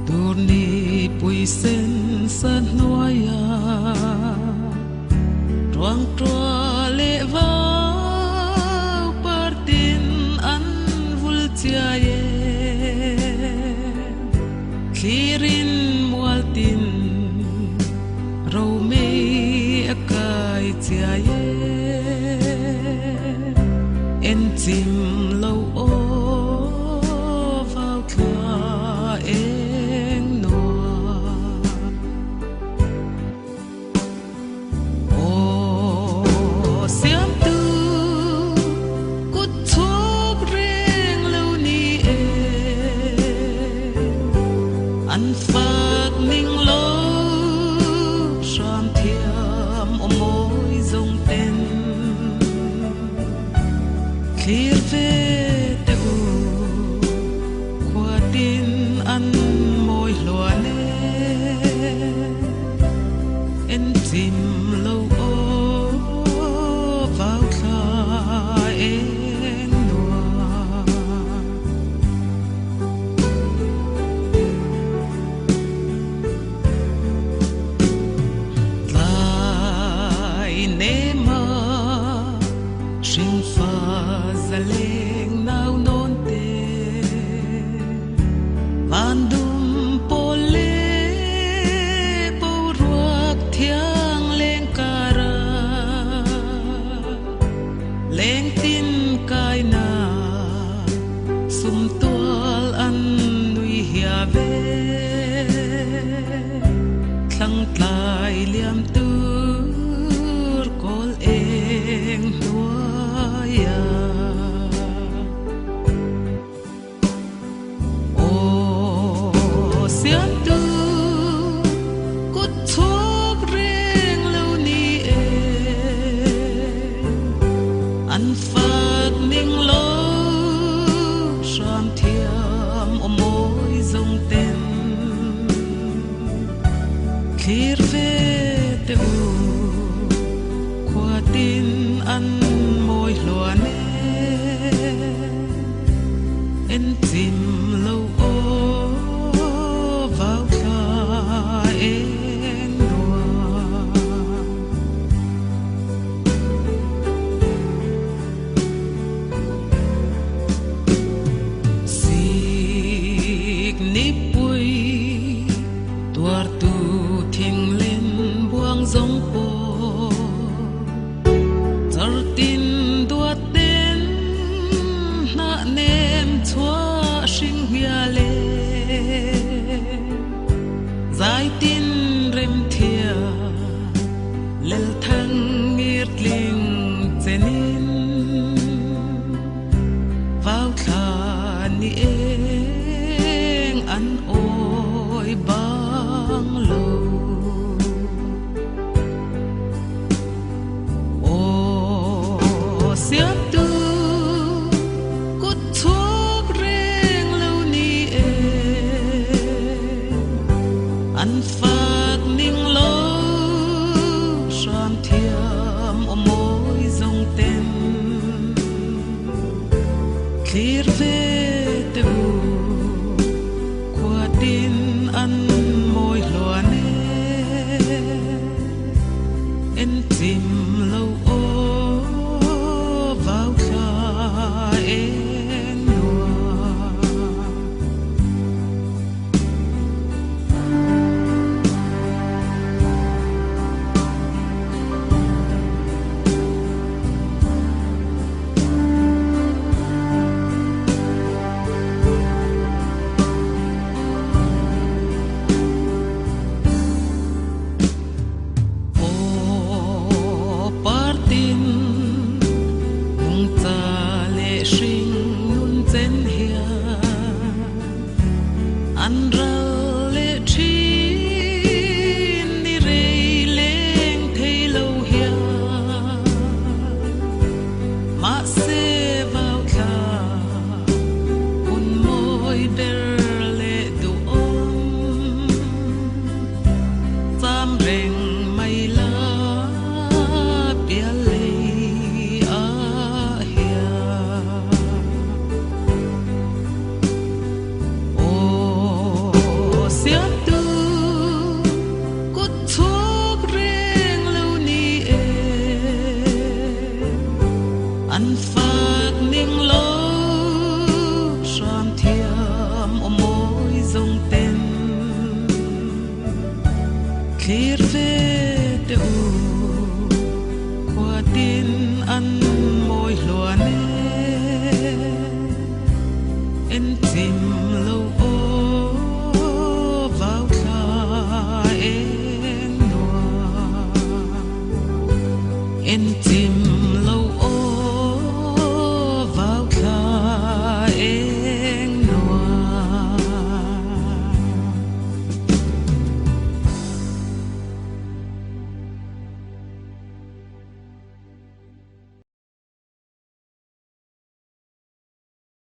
Turni pui sen sa hnuaia Ruang tua le vau partin an vul chiai e Thlirin mual tin ro mei a kai chiai e En chim lo o vào thla eng noa O siam tu kut chuk reng lo ni e an phak ning lo sham thiam o moi zong ten thlir ve te u khua tin an moi hluan e en chim lo o vào thla eng noa Tlai ne ma hring fa zaleng nau non te van dum pol le bo ruak thiang leng kara leng tin kai na sum tual an nui hia ve thlang tlai liam tur kol eng hnuaia O siam tu kut chuk reng lo ni e an phak ning lo sham thiam o moi zong ten thlir ve te u khua tin an moi hluan e en chim lo o vào thla eng noa Sik ni pui tuar tu thing lên buang zong po char tin duat ten na nem chua hring hia le zai tin rem thia lel thang ngir tling chenin vào thla ni eng an oi bang lo O siam tu kut chuk reng lo ni e an phak ning lo sham thiam o moi zong ten thlir ve te u khua tin an moi hluan e en chim lo o vào thla eng noa O partin nung cha le hring nun chen hia an ral le thin ni rei leng thei lo hia ma se vào thla hun moi ber le du om cham reng mai la pia lei a hia O Thlir ve teh u khua tin.